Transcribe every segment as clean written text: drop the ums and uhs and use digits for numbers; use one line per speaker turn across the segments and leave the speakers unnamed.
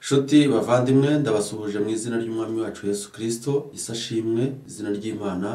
Nshuti bavandimwe, ndabasuhuje mu izina ry'Umwami wacu Yesu Kristo. Isashimwe izina ry'Imana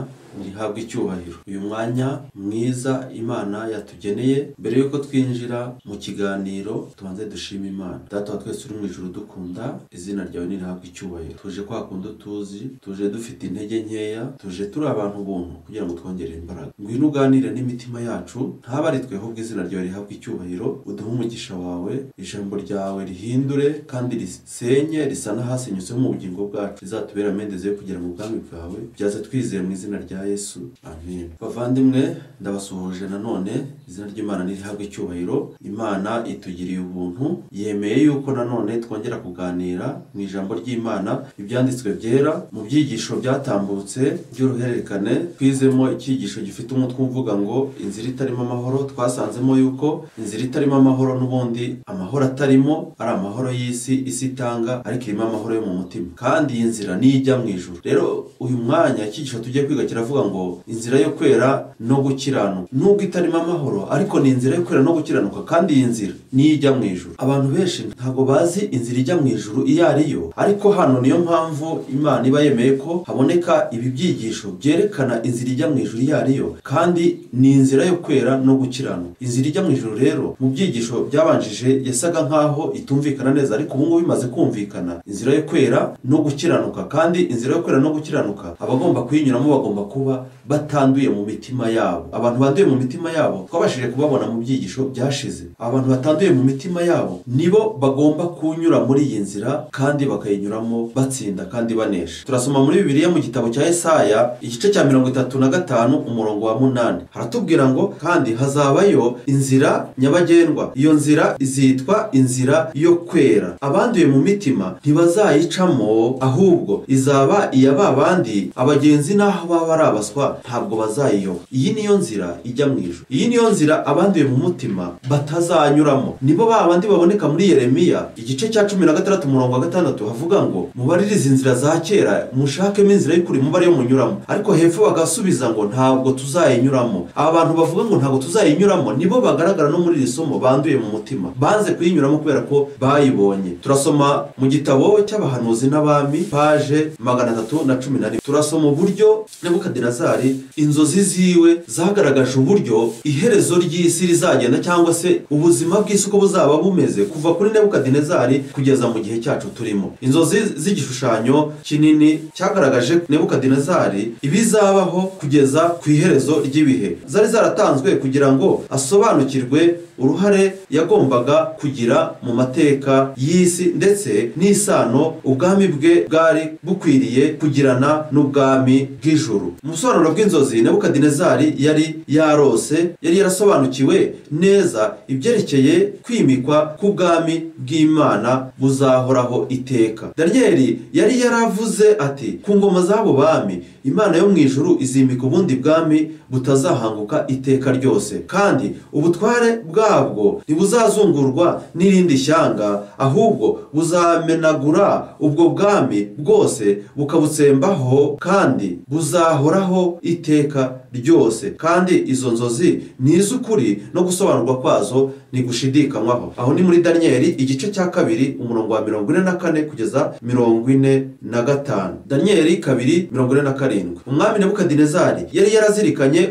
rihabwa icyubahiro. Uyu mwanya mwiza Imana yatugeneye, mbere yuko twinjira mu kiganiro tubanze dushima Imana. Data wa twese uri mu ijuru dukunda, izina ryawe nirihabwe icyubahiro. Tuje kwa kundi tuzi, tuje dufite intege nkeya, tuje turi abantu buntu kugira ngo twongere imbaraga. Ngwino uganire n'imitima yacu, ntaba ari twe ahubwo izina ryawe rihabwe icyubahiro. Uduhe umugisha wawe, ijambo ryawe rihindure kandi risenye risa n'ahasenyutse mu bugingo bwacu, rizatubera amendeze yo kugera mu bwami bwawe. Byaze twizeye mu izina rya Yesu, amen. Bavandimwe, ndabasuhuje nanone, izina ry'Imana nirihabwe icyubahiro. Imana itugiriye ubuntu, yemeye yuko nanone twongera kuganira mu ijambo ry'Imana, ibyanditswe byera. Mu byigisho byatambutse by'uruhererekane twizemo icyigisho gifite umutwe uvuga ngo inzira itarimo amahoro. Twasanzemo yuko inzira itarimo amahoro n'ubundi amahoro atarimo ari amahoro y'isi, isi itanga, ariko irimo amahoro yo mu mutima, kandi iyi nzira niyo ijya mu ijuru. Rero uyu mwanya icyigisho tugiye kwiga kiravuga ngo inzira yo kwera no gukiranuka. Nubwo itarimo amahoro, ariko ni inzira yo kwera no gukiranuka, kandi iyi nzira niyo ijya mu ijuru. Abantu benshi ntabwo bazi inzira ijya mu ijuru iyo ari yo, ariko hano niyo mpamvu Imana iba yemeye ko haboneka ibi byigisho byerekana inzira ijya mu ijuru iyo ari yo, kandi ni inzira yo kwera no gukiranuka. Inzira ijya mu ijuru rero mu byigisho byabanjije yasaga nkaho itumvikana neza, ariko ubu ngubu bimaze kumvikana. Inzira yo kwera no gukiranuka, kandi inzira yo kwera no gukiranuka abagomba kuyinyuramo bagomba kuba batanduye mu mitima yabo. Abantu banduye mu mitima yabo twabashije kubabona mu byigisho byashize. Abantu batanduye mu mitima yabo nibo bagomba kunyura muri iyi nzira, kandi bakayinyuramo batsinda kandi banesha. Turasoma muri Bibiliya mu gitabo cya Yesaya igice cya 35 umurongo wa 8. Haratubwira ngo kandi hazabayo inzira nyabagendwa, iyo nzira izitwa inzira yo kwera. Abanduye mu mitima ntibazayicamo, ahubwo izaba iya babandi abagenzi naho baba ari abaswa ntabwo bazayiyoba. Iyi niyo nzira ijya mu ijuru. Iyi niyo nzira abanduye mu mutima batazanyuramo. Nibo babandi baboneka muri Yeremiya igice cya 16 umurongo wa 6, havuga ngo mubaririze inzira za kera, mushakemo inzira y'ukuri mubare yo munyuramo. Ariko hepfo bagasubiza ngo ntabwo tuzayinyuramo. Aba bantu bavuga ngo ntabwo tuzayinyuramo nibo bagaragara no muri iri somo banduye mu mutima, banze kuyinyuramo kubera ko bayibonye. Turasoma mu gitabo cy'abahanuzi n'abami page 311. Turasoma uburyo Nebukadinezari inzozi ziwe zagaragaje uburyo iherezo ry'isi rizagenda, cyangwa se ubuzima bw'isi uko buzaba bumeze kuva kuri Nebukadinezari kugeza mu gihe cyacu turimo. Inzozi z'igishushanyo kinini cyagaragaje Nebukadinezari ibizabaho kugeza ku iherezo ry'ibihe, zari zaratanzwe kugira ngo asobanukirwe uruhare yagombaga kugira mu mateka y'isi, ndetse n'isano ubwami bwe bwari bukwiriye kugirana n'ubwami bw'ijuru. Mu busobanuro bw'inzozi Nebukadinezari yari yarose, yari yarasobanukiwe neza ibyerekeye kwimikwa k'ubwami bw'Imana buzahoraho iteka. Daniyeli yari yaravuze ati ku ngoma z'abo bami Imana yo mu ijuru izimika ubundi bwami butazahanguka iteka ryose, kandi ubutware bwabwo ntibuzazungurwa n'irindi shyanga, ahubwo buzamenagura ubwo bwami bwose bukabutsembaho, kandi buzahoraho iteka ryose. Kandi izo nzozi ni iz'ukuri no gusobanurwa kwazo ntigushidikanywaho. Aho ni muri Daniyeli igice cya 2 umurongo wa 44 kugeza 45. Daniyeli 2:47. Umwami Nebukadinezari yari yarazirikanye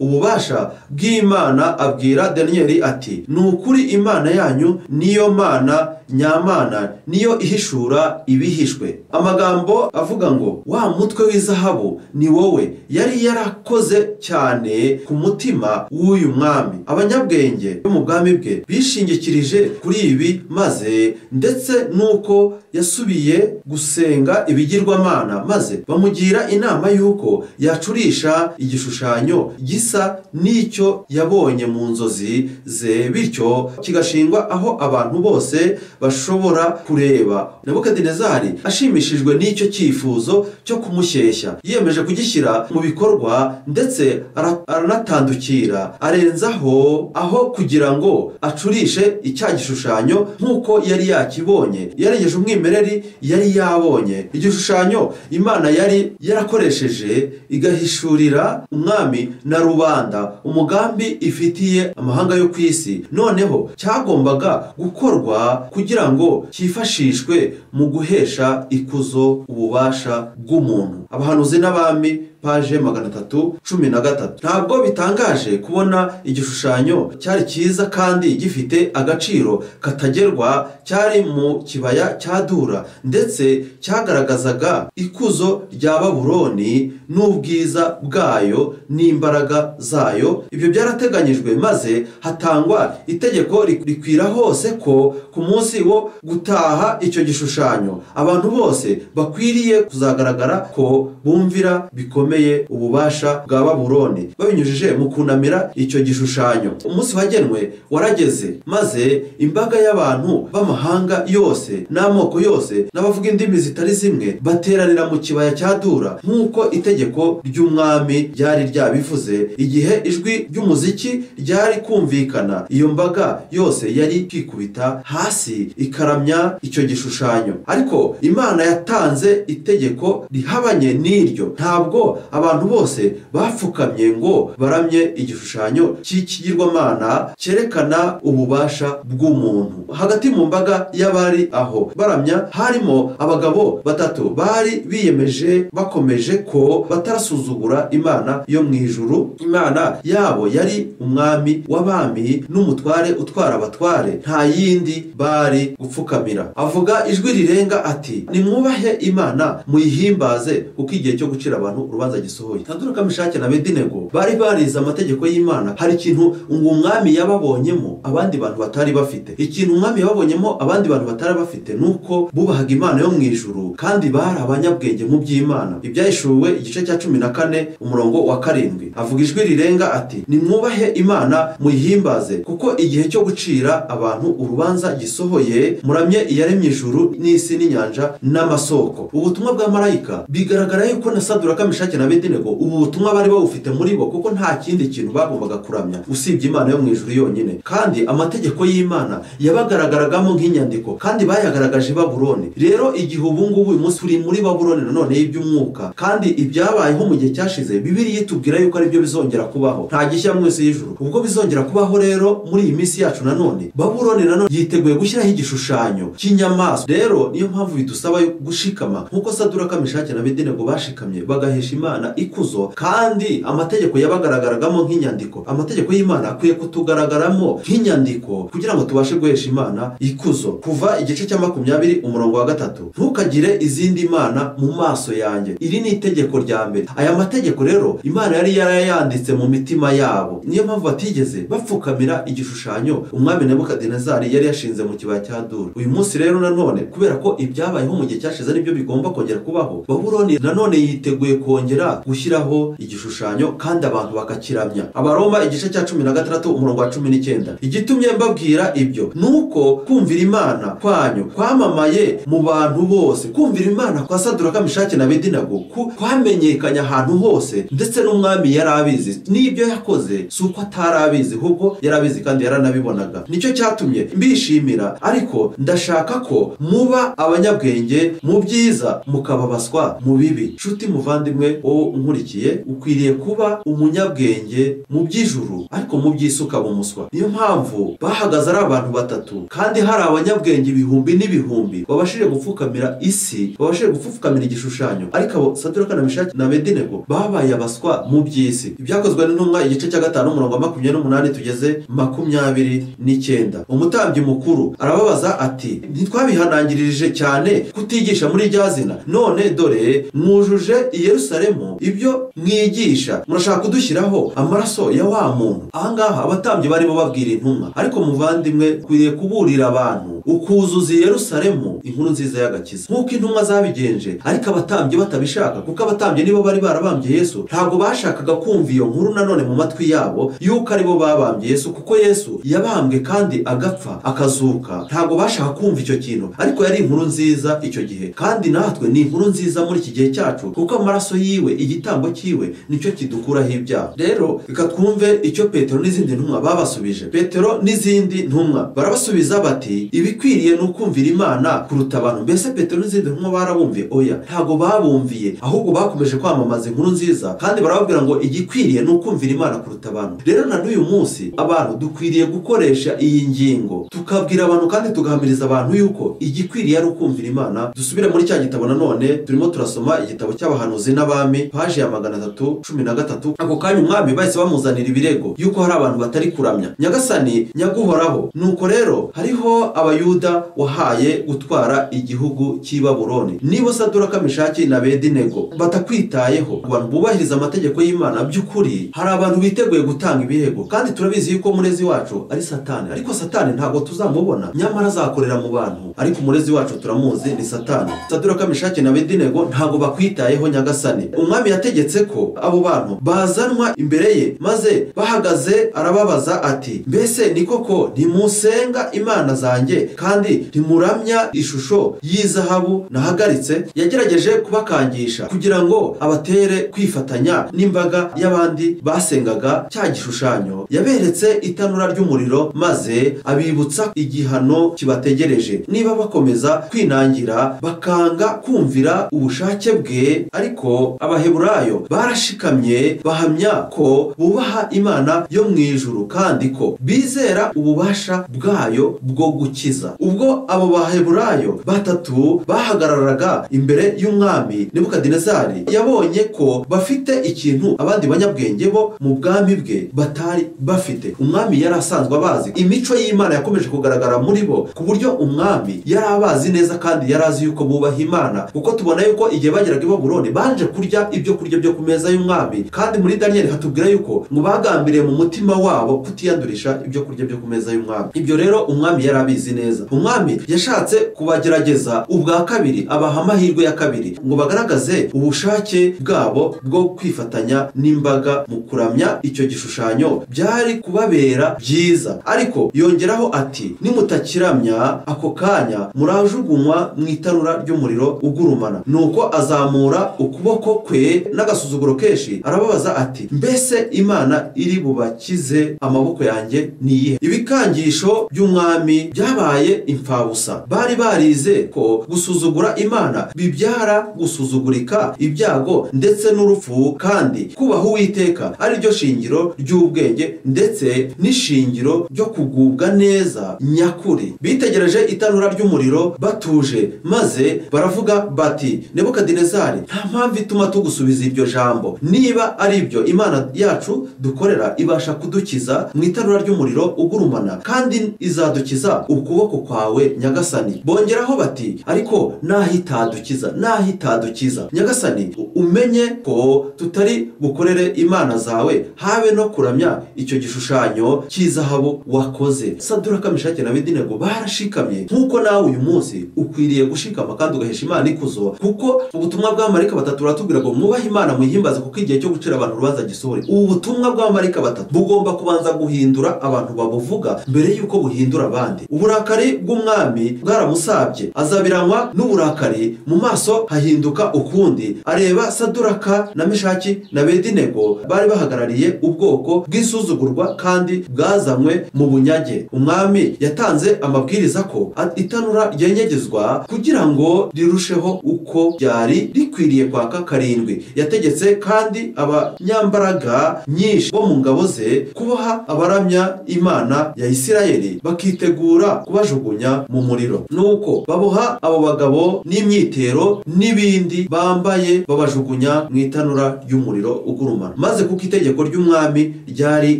ububasha bw'Imana, abwira Daniyeli ati ni ukuri Imana yanyu niyo Mana nyamana, niyo ihishura ibihishwe. Amagambo avuga ngo wa mutwe w'izahabu ni wowe yari yarakoze cyane ku mutima w'uyu mwami. Abanyabwenge bo mu bwami bwe bishingikirije kuri ibi, maze ndetse nuko yasubiye gusenga ibigirwamana, maze bamugira inama yuko yacurisha igishushanyo gisa n'icyo yabonye mu nzozi ze, bityo kigashingwa aho abantu bose bashobora kureba. Nebukadinezari ashimishijwe n'icyo cyifuzo cyo kumushyeshya, yiyemeje kugishyira mu bikorwa, ndetse aranatandukira arenzaho aho kugira ngo acurishe icya gishushanyo nk'uko yari yakibonye, yarengeje umwimerere yari yabonye. Igishushanyo Imana yari yarakoresheje igahishurira umwami na rubanda umugambi ifitiye amahanga yo ku isi, noneho cyagombaga gukorwa kugira ngo cyifashishwe mu guhesha ikuzo ububasha bw'umuntu. Abahanuzi n'abami paje 313. Ntabwo bitangaje kubona igishushanyo cyari cyiza kandi gifite agaciro katagerwa cyari mu kibaya cya Dura, ndetse cyagaragazaga ikuzo rya Babuloni n'ubwiza bwayo n'imbaraga zayo. Ibyo byarateganyijwe maze hatangwa itegeko rikwira hose ko ku munsi wo gutaha icyo gishushanyo abantu bose bakwiriye kuzagaragara ko bumvira bikomeye ububasha bwa Babuloni babinyujije mu kunamira icyo gishushanyo. Umunsi wagenwe warageze, maze imbaga y'abantu b'amahanga yose n'amoko yose n'abavuga indimi zitari zimwe bateranira mu kibaya cya Dura nk'uko itegeko ry'umwami ryari ryabivuze. Igihe ijwi ry'umuziki ryari kumvikana, iyo mbaga yose yari kwikubita hasi ikaramya icyo gishushanyo. Ariko Imana yatanze itegeko rihabanye n'iryo. Ntabwo abantu bose bapfukamye ngo baramye igishushanyo cy'ikigirwamana cyerekana ububasha bw'umuntu. Hagati mu mbaga y'abari aho baramya harimo abagabo batatu bari biyemeje bakomeje ko batarasuzugura Imana yo mu ijuru. Imana yabo yari umwami w'abami n'umutware utwara abatware, nta yindi bari gupfukamira. Avuga ijwi rirenga ati: nimwubahe Imana muyihimbaze, kuko igihe cyo gucira abantu urubanza gisohoye. Saduraka, Meshaki na Abedenego bari barize amategeko y'Imana. Hari ikintu ngo umwami yababonyemo abandi bantu batari bafite. Ikintu umwami yababonyemo abandi bantu batari bafite nuko bubahaga Imana yo mu ijuru kandi bari abanyabwenge mu by'Imana. Ibyahishuwe igice cya 14 umurongo wa 7 avuga ijwi rirenga ati: nimwubahe Imana muyihimbaze, kuko igihe cyo gucira abantu urubanza gisohoye, muramye iyaremye ijuru n'isi n'inyanja n'amasoko. Ubutumwa bwa marayika bigaragara yuko na Saduraka, Meshaki na Abedenego ubu butumwa bari bawufite muri bo, kuko nta kindi kintu bagombaga kuramya usibye Imana yo mu ijuru yonyine. Kandi amategeko y'Imana yabagaragaragamo nk'inyandiko, kandi bayagaragaje Babuloni. Rero igihe ubu ngubu uyu munsi turi muri Babuloni nanone y'iby'umwuka, kandi ibyabayeho mu gihe cyashize Bibiliya itubwira yuko ari byo bizongera kubaho, nta gishya mu isi y'ijuru. Ubwo bizongera kubaho rero muri iyi minsi yacu nanone Babuloni nanone yiteguye gushyiraho igishushanyo cy'inyamaswa. Rero niyo mpamvu bidusaba gushikama nkuko Saduraka, Meshaki na Abedenego bashikamye bagahesha Imana ikuzo, kandi amategeko yabagaragaragamo nk'inyandiko. Amategeko y'Imana akwiye kutugaragaramo nk'inyandiko kugira ngo tubashe guhesha Imana ikuzo. Kuva igice cya 20 umurongo wa 3: ntukagire izindi mana mu maso yanjye. Iri ni itegeko rya mbere. Aya mategeko rero Imana yari yarayanditse mu mitima yabo, niyo mpamvu batigeze bapfukamira igishushanyo umwami Nebukadinezari yari yashinze mu kibaya cya Dura. Uyu munsi rero nanone kubera ko ibyabayeho mu gihe cyashize nibyo bigomba kongera kubaho, Babuloni nanone yiteguye kongera gushyiraho igishushanyo kandi abantu bakakiramya. Abaroma igice cya 16 umurongo wa 19: igitumye mbabwira ibyo nuko kumvira Imana kwanyu kwamamaye mu bantu bose. Kumvira Imana kwa Saduraka, Meshaki na Abedenego kwamenyekanye ahantu hose, ndetse n'umwami yarabizi. N'ibyo yakoze si uko atarabizi, ahubwo yarabizi kandi yaranabibonaga. Nicyo cyatumye mbishimira, ariko ndashaka ko muba abanyabwenge mu byiza mukababaswa mu bibi. Nshuti muvandimwe wowe unkurikiye, ukwiriye kuba umunyabwenge mu by'ijuru ariko mu by'isi ukaba umuswa. Niyo mpamvu bahagaze ari abantu batatu kandi hari abanyabwenge ibihumbi n'ibihumbi babashije gupfukamira isi, babashije gupfukamira igishushanyo, ariko abo Saduraka na Meshaki na Abedenego babaye abaswa mu by'isi. Ibyakozwe n'intumwa igice cya 5 umurongo wa 28 tugeze 29. Umutambyi mukuru arababaza ati: ntitwabihanangirije cyane kutigisha muri rya zina? None dore mwujuje i Yerusalemu ibyo mwigisha, murashaka kudushyiraho amaraso ya wa muntu. Ahangaha abatambyi barimo babwira intumwa, ariko muvandimwe kwiriye kuburira abantu ukuzuza i Yerusalemu inkuru nziza y'agakiza nk'uko intumwa zabigenje, ariko abatambyi batabishaka, kuko abatambyi nibo bari barabambye Yesu. Ntabwo bashakaga kumva iyo nkuru nanone mu matwi yabo yuko aribo babambye Yesu, kuko Yesu yabambwe kandi agapfa akazuka. Ntabwo bashaka kumva icyo kintu, ariko yari inkuru nziza icyo gihe, kandi natwe ni inkuru nziza muri iki gihe cyacu, kuko amaraso yiwe, igitambo cyiwe nicyo kidukuraho ibyaha. Rero reka twumve icyo Petero n'izindi ntumwa babasubije. Petero n'izindi ntumwa barabasubiza bati: Ibikwiriye ni ukumvira Imana kuruta abantu. Mbese Petero n'izindi ntumwa barabumviye? Oya, ntago babumviye, ahubwo bakomeje kwamamaza inkuru nziza kandi barababwira ngo igikwiriye ni ukumvira Imana kuruta abantu. Rero na n'uyu munsi abantu dukwiriye gukoresha iyi ngingo, tukabwira abantu kandi tugahamiriza abantu yuko igikwiriye ari ukumvira Imana. Dusubire muri cya gitabo nanone turimo turasoma igitabo cy'abahanuzi n'abami, paji ya 313. Ako kanya umwami bahise bamuzanira ibirego yuko hari abantu batari kuramya Nyagasani nyaguhoraho. Nuko rero hariho abayuda wahaye gutwara igihugu cy'i Babuloni, nibo Saduraka, Meshaki na Abedinego batakwitayeho. Abantu bubahiriza amategeko y'Imana by'ukuri, hari abantu biteguye gutanga ibirego, kandi turabizi yuko umurezi wacu ari Satani. Ariko Satani ntabwo tuzamubona, nyamara azakorera mu bantu, ariko umurezi wacu turamuzi ni Satani. Saduraka, Meshaki na Abedinego ntabwo bakwitayeho Nyagasani. Umwami yategetse ko abo bantu bazanwa imbere ye, maze bahagaze arababaza ati: mbese ni koko ntimusenga imana zanjye kandi ntimuramya ishusho y'izahabu nahagaritse? Yagerageje kubakangisha kugira ngo abatere kwifatanya n'imbaga y'abandi basengaga cya gishushanyo. Yaberetse itanura ry'umuriro maze abibutsa igihano kibategereje niba bakomeza kwinangira bakanga kumvira ubushake bwe. Ariko Abaheburayo barashikamye bahamya ko bubaha Imana yo mu ijuru kandi ko bizera ububasha bwayo bwo gukiza. Ubwo abo Baheburayo batatu bahagararaga imbere y'umwami Nebukadinezari, yabonye ko bafite ikintu abandi banyabwenge bo mu bwami bwe batari bafite. Umwami yari asanzwe abazi, imico y'Imana yakomeje kugaragara muri bo, ku buryo umwami yari abazi neza kandi yari azi yuko bubaha Imana, kuko tubona yuko igihe bageraga i Babuloni banje kurya ibyo kurya byo ku meza y'umwami. Kandi muri Daniel hatubwira yuko ngo bagambiriye mu mutima wabo kutiyandurisha ibyo kurya byo ku meza y'umwami. Ibyo rero umwami yari abizi neza. Umwami yashatse kubagerageza ubwa kabiri, abaha amahirwe ya kabiri ngo bagaragaze ubushake bwabo bwo kwifatanya n'imbaga mu kuramya icyo gishushanyo. Byari kubabera byiza, ariko yongeraho ati: nimutakiramya ako kanya murajugunywa mu itanura ry'umuriro ugurumana. Nuko azamura ukuboko kwe n'agasuzuguro kenshi arababaza ati: mbese Imana iri bubakize amaboko yanjye ni iyihe? Ibikangisho by'umwami byabaye imfabusa. Bari barize ko gusuzugura Imana bibyara gusuzugurika, ibyago ndetse n'urupfu, kandi kubaha Uwiteka ari ryo shingiro ry'ubwenge ndetse n'ishingiro ryo kugubwa neza nyakuri. Bitegereje itanura ry'umuriro batuje, maze baravuga bati: Nebukadinezari, nta mpamvu ituma tugusubiza iryo jambo. Niba ari ibyo, Imana yacu dukorera ibasha kudukiza mu itanura ry'umuriro ugurumana, kandi izadukiza ukuboko kwawe Nyagasani. Bongeraho bati: ariko naho itadukiza, naho itadukiza Nyagasani, umenye ko tutari bukorere imana zawe, habe no kuramya icyo gishushanyo cy'izahabu wakoze. Saduraka, Meshaki na Abedinego barashikamye, nk'uko nawe uyu munsi ukwiriye gushikama kandi ugahesha Imana ikuzo, kuko ubutumwa bw'abamarayika batatu buratubwira ngo mwubahe Imana muyihimbaze, kuko igihe cyo gucira abantu urubanza gisohore. Ubu butumwa bw'abamarayika batatu bugomba kubanza guhindura abantu babuvuga mbere yuko buhindura abandi. Uburakari bw'umwami bwaramusabye, azabiranywa n'uburakari, mu maso hahinduka ukundi. Areba Saduraka na Meshaki na Abedinego bari bahagarariye ubwoko bw'isuzugurwa kandi bwazanywe mu bunyage. Umwami yatanze amabwiriza ko itanura ryenyegezwa kugira ngo rirusheho uko ryari rikwiriye kwaka karindwi. Yategetse kandi abanyambaraga nyinshi bo mu ngabo ze kuboha abaramya Imana ya Isirayeli bakitegura kubajugunya mu muriro. Nuko baboha abo bagabo n'imyitero n'ibindi bambaye, babajugunya mu itanura ry'umuriro ugurumana. Maze kuko itegeko ry'umwami ryari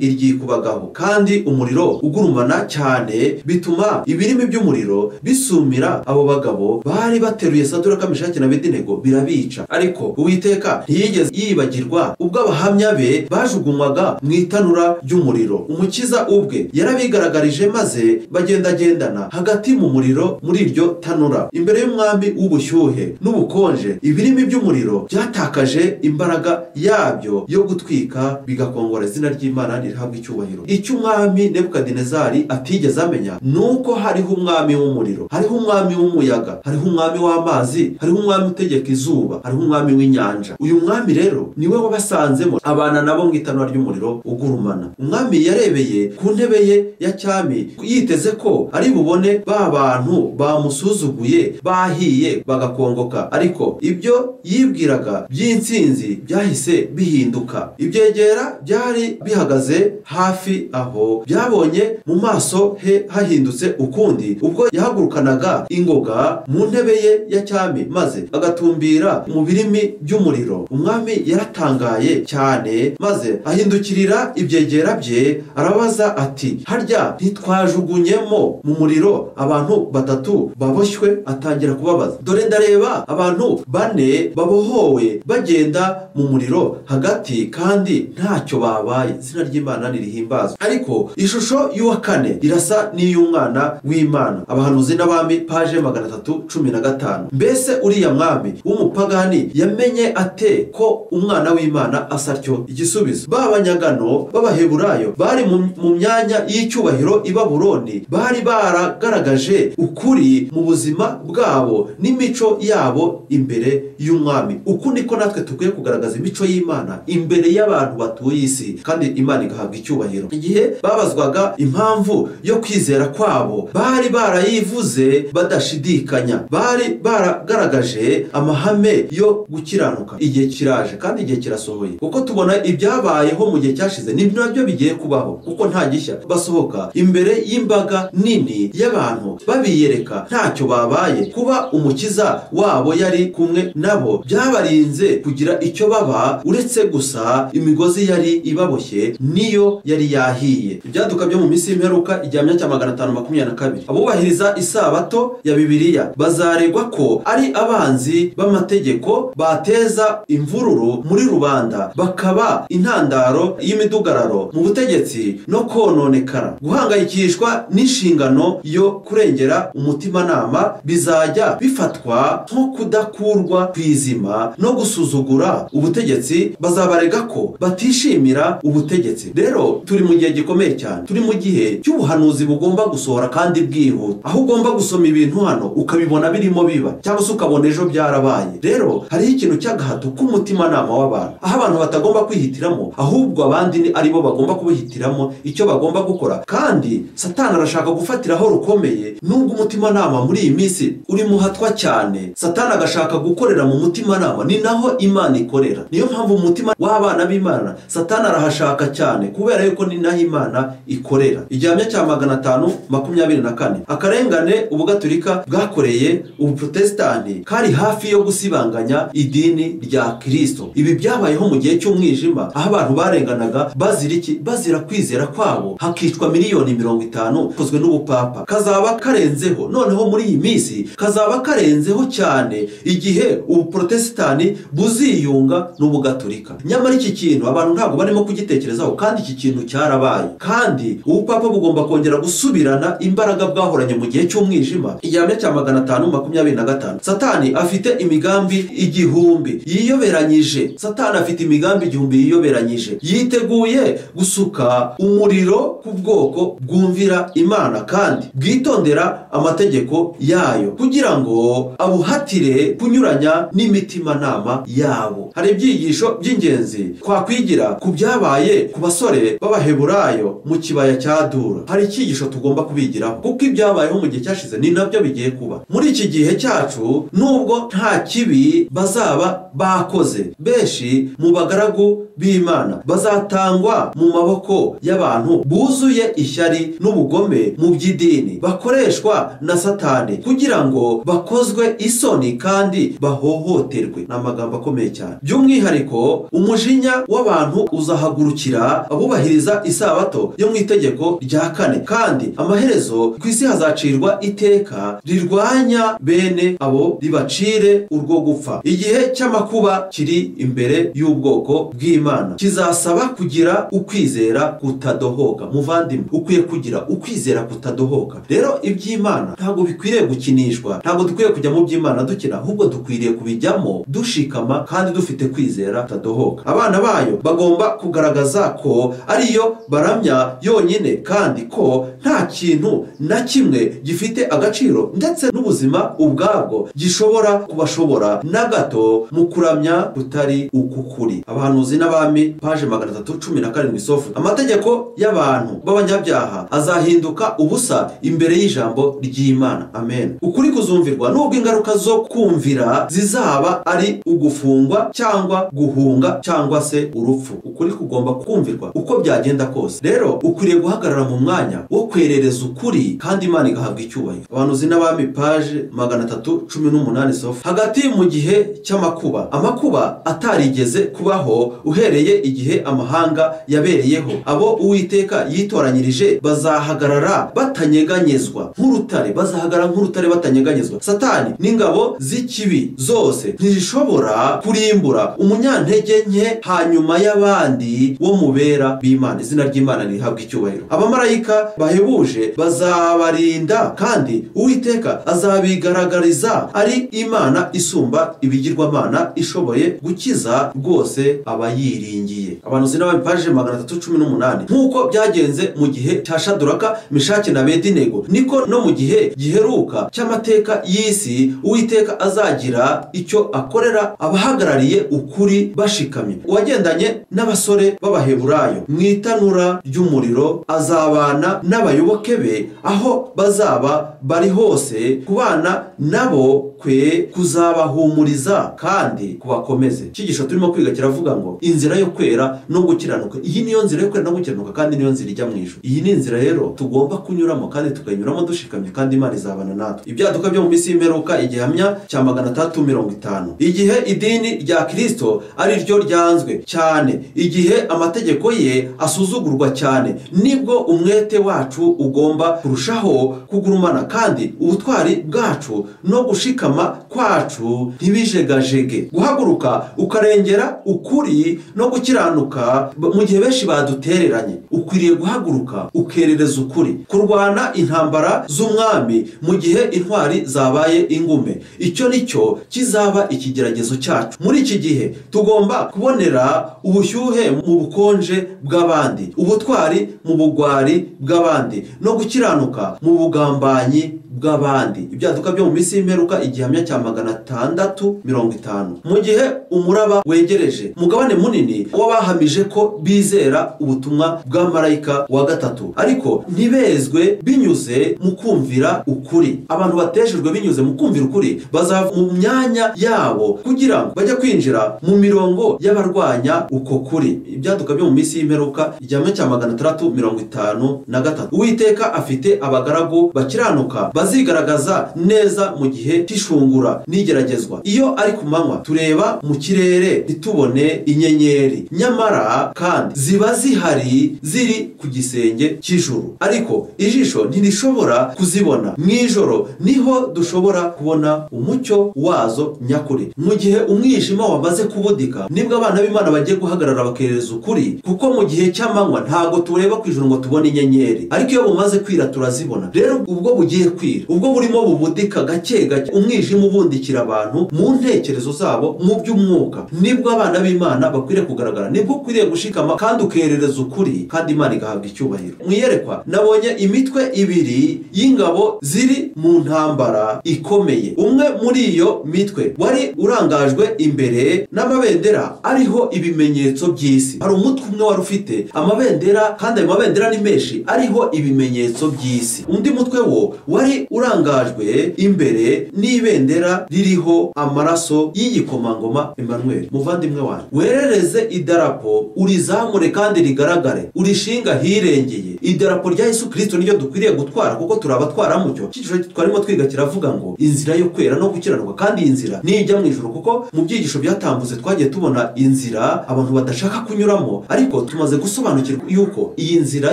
iryikubagaho, kandi umuriro ugurumana cyane, bituma ibirimi by'umuriro bisumira abo bagabo bari bateruye Saduraka, Meshaki na Abedinego, birabica. Ariko Uwiteka ntiyigeze yibagirwa ubwo abahamya be bajugunywaga mu itanura ry'umuriro. Umukiza ubwe yarabigaragarije, maze bagendagendana hagati mu muriro muri iryo tanura imbere y'umwami w'ubushyuhe n'ubukonje. Ibirimi by'umuriro byatakaje imbaraga yabyo yo gutwika, bigakongora izina ry'Imana rihabwa icyubahiro. Icyo umwami Nebukadinezari atigeze amenya nuko hariho umwami w'umuriro, hariho umwami w'umuyaga, hariho umwami w'amazi, hariho umwami utegeka izuba, hariho umwami w'inyanja. Uyu mwami rero niwe wabasanzemo, abana nabo mu itanura ry'umuriro ugurumana. Umwami yarebeye ku ntebe ye ya cyami yiteze ko ari bubone ba bantu bamusuzuguye bahiye bagakongoka. Ariko ibyo yibwiraga by'intsinzi byahise bihinduka. Ibyegera byari bihagaze hafi aho byabonye mu maso he hahindutse ukundi ubwo yahagurukanaga ingoga mu ntebe ye ya cyami maze agatumbira mu birimi by'umuriro. Umwami yaratangaye cyane maze ahindukirira ibyegera bye arabaza ati harya ntitwajugunyemo mu muriro abantu batatu baboshywe? Atangira kubabaza, dore ndareba abantu bane babohowe bagenda mu muriro hagati kandi ntacyo babaye. Izina ry'Imana nirihimbazwe. Ariko ishusho y'uwa kane irasa n'iy'umwana w'Imana. Abahanuzi n'abami paje 315. Mbese uriya mwami w'umupagani yamenye ate ko umwana w'Imana asa atyo? Igisubizo: ba banyagano b'Abaheburayo bari mu myanya y'icyubahiro i Babuloni bari baragaragaje ukuri mu buzima bwabo n'imico yabo imbere y'umwami. Uku niko natwe tukwiye kugaragaza imico y'Imana imbere y'abantu batuye isi, kandi Imana igahabwa icyubahiro. Igihe babazwaga impamvu yo kwizera kwabo, bari barayivuze badashidikanya, bari baragaragaje amahame yo gukiranuka. Igihe kiraje kandi igihe kirasohoye, kuko tubona ibyabayeho mu gihe cyashize ni nabyo bigiye kubaho, kuko nta gishya. Basohoka imbere y'imbaga nini y'abantu babiyereka ntacyo babaye. Kuba umukiza wabo yari kumwe nabo byabarinze kugira icyo baba, uretse gusa imigozi yari ibaboshye niyo yari yahiye. Ibyaduka byo mu minsi y'imperuka, igihamya cya 522. Abubahiriza isabato ya Bibiliya bazaregwa ko ari abanzi b'amategeko, bateza imvururu muri rubanda, bakaba intandaro y'imidugararo mu butegetsi no kononekara. Guhangayikishwa n'inshingano yo kurengera umutimanama bizajya bifatwa nko kudakurwa kwizima no gusuzugura ubutegetsi. Bazabarega ko batishimira ubutegetsi. Rero turi mu gihe gikomeye cyane, turi mu gihe cy'ubuhanuzi bugomba gusohora kandi bwihuta, aho ugomba gusoma ibintu hano ukabibona birimo biba, cyangwa se ukabona ejo byarabaye. Rero hariho ikintu cy'agahato k'umutimanama w'abantu, aho abantu batagomba kwihitiramo, ahubwo abandi ni aribo bagomba kubihitiramo icyo bagomba gukora. Kandi Satani arashaka gufatiraho rukomeye, nubwo umutimanama muri iyi minsi uri muhatwa cyane, Satani agashaka gukorera mu mutimanama, ni naho Imana ikorera. Niyo mpamvu umutima w'abana b'Imana Satani arahashaka cyane, kubera yuko ni naho Imana ikorera. Igihamya cya 524. Akarengane ubugaturika bwakoreye ubuprotestani kari hafi yo gusibanganya idini rya Kristo. Ibi byabayeho mu gihe cy'umwijima, aho abantu barenganaga bazira iki? Bazira kwizera kwabo, hakicwa 50 miliyoni kozwe n'ubupapa. Kazaba karenzeho noneho muri iyi minsi, kazaba karenzeho cyane igihe ubuprotestani buziyunga n'ubugaturika. Nyamara iki kintu abantu ntabwo barimo kugitekerezaho, kandi iki kintu cyarabaye. Kandi ubupapa bugomba kongera gusubirana imbaraga bwahoranye mu gihe cy'umwijima. Igihamya cya 525. Satani afite imigambi 1000 yiyoberanyije. Satani afite imigambi 1000 yiyoberanyije, yiteguye gusuka umuriro ku bwoko bwumvira Imana kandi bwitondera amategeko yayo, kugira ngo abuhatire kunyuranya n'imitimanama yabo. Hari ibyigisho by'ingenzi twakwigira ku byabaye ku basore b'Abaheburayo mu kibaya cya Dura. Hari icyigisho tugomba kubigiraho, kuko ibyabayeho mu gihe cyashize ni nabyo bigiye kuba muri iki gihe cyacu. Nubwo nta kibi bazaba bakoze, benshi mu bagaragu b'Imana bazatangwa mu maboko y'abantu buzuye ishyari n'ubugome mu by'idini, bakoreshwa na Satani kugira ngo bakozwe isoni kandi bahohoterwe. Ni amagambo akomeye cyane. By'umwihariko umujinya w'abantu uzahagurukira abubahiriza isabato yo mu itegeko rya kane, kandi amaherezo ku isi hazacirwa iteka rirwanya bene abo ribacire urwo gupfa. Igihe cy'amakuba kiri imbere y'ubwoko bw'Imana kizasaba kugira ukwizera kutadohoka. Muvandimwe, ukwiye kugira ukwizera kutadohoka. Rero iby'Imana ntabwo bikwiriye gukinishwa, ntabwo dukwiye kujya mu by'Imana dukina, ahubwo dukwiriye kubijyamo dushikama kandi dufite kwizera kutadohoka. Abana bayo bagomba kugaragaza ko ariyo baramya yonyine, kandi ko nta kintu na kimwe gifite agaciro ndetse n'ubuzima ubwabwo gishobora kubashobora na gato mu kuramya kutari ukukuri. Abahanuzi n'abami paje 317 sofu. Amategeko y'abantu b'abanyabyaha azahinduka ubusa. guhagarara imbere y'ijambo ry'Imana. Amen. Ukuri kuzumvirwa nubwo ingaruka zo kumvira zizaba ari ugufungwa cyangwa guhunga cyangwa se urupfu. Ukuri kugomba kumvirwa uko byagenda kose. Rero ukwiriye guhagarara mu mwanya wo kwerereza ukuri kandi Imana igahabwa icyubahiro. Abahanuzi n'Abami page 318 sofa. Hagati mu gihe cy'amakuba, amakuba atarigeze kubaho uhereye igihe amahanga yabereyeho, abo Uwiteka yitoranyirije bazahagarara batanyeganyezwa nk'urutare, bazahagarara nk'urutare batanyeganyezwa. Satani n'ingabo z'ikibi zose ntizishobora kurimbura umunyantege nke hanyuma y'abandi wo mubera b'Imana. Izina ry'Imana rihabwa icyubahiro. Abamarayika bahebuje bazabarinda kandi Uwiteka azabigaragariza ari Imana isumba ibigirwamana, ishoboye gukiza rwose abayiringiye. Abahanuzi n'Abami page 318. Nk'uko byagenze mu gihe cya Shaduraka, Meshaki na Abedinego, niko no mu gihe giheruka cy'amateka y'isi Uwiteka azagira icyo akorera abahagarariye ukuri bashikamye. Uwagendanye n'abasore b'Abaheburayo mu itanura ry'umuriro azabana n'abayoboke be aho bazaba bari hose, kubana nabo kwe kuzabahumuriza kandi kubakomeze. Icyigisho turimo kwiga kiravuga ngo inzira yo kwera no gukiranuka. Iyi niyo nzira yo kwera no gukiranuka kandi niyo nzira ijya mu ijuru. Iyi ni inzira rero tugomba kunyuramo kandi tukayinyuramo dushikamye kandi Imana izabana natwe. Ibyaduka byo mu minsi y'imperuka, igihamya cya 350. Igihe idini rya Kristo ari ryo ryanzwe cyane, igihe amategeko ye asuzugurwa cyane, nibwo umwete wacu ugomba kurushaho kugurumana kandi ubutwari bwacu no gushikama kwacu ntibijegajege. Guhaguruka ukarengera ukuri no gukiranuka mu gihe benshi badutereranye, ukwiriye guhaguruka ukerereza ukuri. Kurwana intambara z'umwami mu gihe intwari zabaye ingume, icyo nicyo kizaba ikigeragezo cyacu. Muri iki gihe tugomba kubonera ubushyuhe mu bukonje bw'abandi, ubutwari mu bugwari bw'abandi, no gukiranuka mu bugambanyi bw'abandi. Ibyaduka byo mu minsi y'imperuka, igihamya cya 650. Mu gihe umuraba wegereje, umugabane munini w'abahamije ko bizera ubutumwa bwa marayika wa gatatu, ariko ntibezwe binyuze mu kumvira ukuri. Abantu bateshejwe binyuze mu kumvira ukuri bazava mu myanya yabo kugira ngo bajye kwinjira mu mirongo y'abarwanya uko kuri. Ibyaduka byo mu minsi y'imperuka, igihamya cya 653. Uwiteka afite abagaragu bakiranuka bazigaragaza neza mu gihe cy'ishungura n'igeragezwa. Iyo ari ku manywa tureba mu kirere ntitubone inyenyeri, nyamara kandi ziba zihari ziri ku gisenge cy'ijuru, ariko ijisho ntirishobora kuzibona. Mu ijoro niho dushobora kubona umucyo wazo nyakuri. Mu gihe umwijima wamaze kubudika, nibwo abana b'Imana bagiye guhagarara bakerereza ukuri, kuko mu gihe cy'amanywa ntago tureba ku ijuru ngo tubone inyenyeri, ariko iyo bumaze kwira turazibona. Rero ubwo bugiye kwira, ubwo burimo bubudika gake gake, umwijima ubundikira abantu mu ntekerezo zabo mu by'umwuka, nibwo abana b'Imana bakwiriye kugaragara, nibwo ukwiriye gushikama kandi ukerereza ukuri kandi Imana igahabwa icyubahiro. Mu iyerekwa nabonye imitwe ibiri y'ingabo ziri mu ntambara ikomeye. Umwe muri iyo mitwe wari urangajwe imbere n'amabendera ariho ibimenyetso by'isi. Hari umutwe umwe wari ufite amabendera kandi ayo mabendera ni menshi ariho ibimenyetso by'isi. Undi mutwe wo wari urangajwe imbere n'ibendera ririho amaraso y'igikomangoma Emmanuel. Muvandimwe wanjye, werereze idarapo urizamure kandi rigaragare, urishinga hirengeye. Idarapo rya Yesu Kristo niyo dukwiriye gutwara kuko turabatwara mucyo. Icyigisho twarimo twiga kiravuga ngo inzira yo kwera no gukiranuka, kandi inzira nijya mu ijuru, kuko mu byigisho byatambutse twagiye tubona inzira abantu badashaka kunyuramo, ariko tumaze gusobanukirwa yuko iyi nzira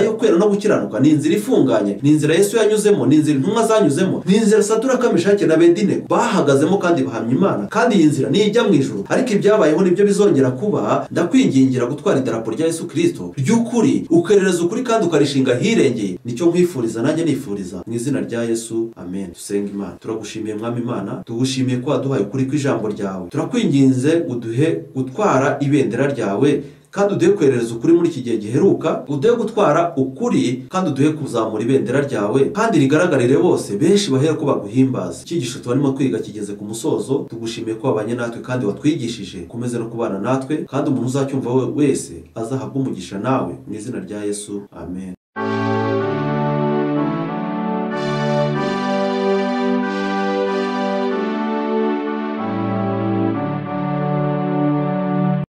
yo kwera no gukiranuka ni inzira ifunganye, ni inzira Yesu yanyuzemo, ni inzira intumwa zanyuzemo, ni inzira Saduraka, Meshaki na Abedinego bahagazemo kandi bahamya Imana, kandi iyi nzira nijya mu ijuru. Ariko ibyabayeho nibyo bizongera kuba. Ndakwingingira gutwara idarapo rya Yesu Kristo ry'ukuri, ukerereza ukuri kandi ukarishinga hirengeye. Nicyo nkwifuriza nanjye nifuriza mu izina rya Yesu, amen. Dusenga Imana. Turagushimiye Mwami Imana, tugushimiye ko waduhaye ukuri kw'ijambo ryawe. Turakwinginze uduhe gutwara ibendera ryawe kandi uduhe kwerereza ukuri muri iki gihe giheruka, uduhe gutwara ukuri kandi uduhe kuzamura ibendera ryawe kandi rigaragarire bose, benshi bahere ko baguhimbaza. Icyigisho tubarimo kwiga kigeze ku musozo. Tugushimiye ko wabanye natwe kandi watwigishije, ukomeze no kubana natwe, kandi umuntu uzacyumva wese azahabwa umugisha nawe mu izina rya Yesu, amen.